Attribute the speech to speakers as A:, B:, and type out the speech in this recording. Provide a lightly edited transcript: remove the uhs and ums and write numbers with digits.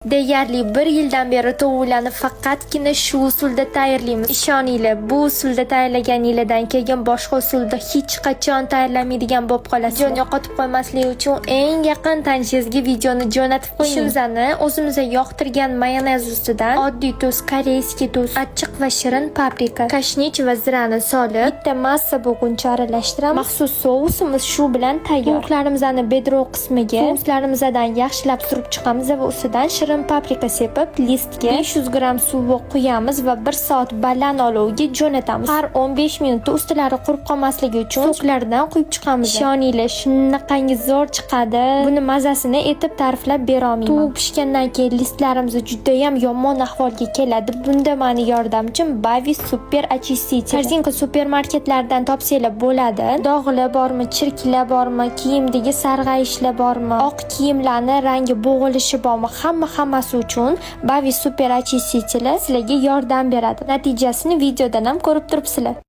A: Deyarli bir yildan beri tovuqlarni faqatgina shu usulda tayyorlaymiz. Ishoninglar, bu usulda tayyorlaganinglardan keyin boshqa usulda hech qachon tayyorlamaydigan bo'lib qolasizlar. Videoni yo'qotib qo'ymaslik uchun eng yaqin tanishingizga videoni jo'natib qo'ying. Ishimizni o'zimizga yoqtirgan mayonez ustidan oddiy tuz, корейский tuz, achchiq va shirin paprika, kashnich va zirani solib, bitta massa bo'lguncha aralashtiramiz. Maxsus sousimiz shu bilan tayyor. Tovuqlarimizni бедро qismiga souslarimizdan yaxshilab surib chiqamiz va ustidan shirin paprika sepib, listga 500 gramm suv quyamiz va 1 soat baland olovga jo'natamiz. Har 15 minutda ustilari qurib qolmasligi uchun soklaridan quyib chiqamiz. Ishoninglar, shunaqangi zo'r chiqadi. Buni mazasini aytib ta'riflab bera olmayman. Tovuq pishgandan keyin listlarimiz juda ham yomon ahvolga keladi. Bunda meni yordamchim Bavi Super Очиститель. Korzinka supermarketlardan topsanglar bo'ladi. Dog'lar bormi, chirklar bormi, kiyimdagi sarg'ayishlar bormi, oq kiyimlarni rangi bo'g'ilishi bormi, hamma hammasi uchun Bavi Super Очиститель sizlarga yordam beradi. Natijasini videodan ham ko'rib turibsizlar.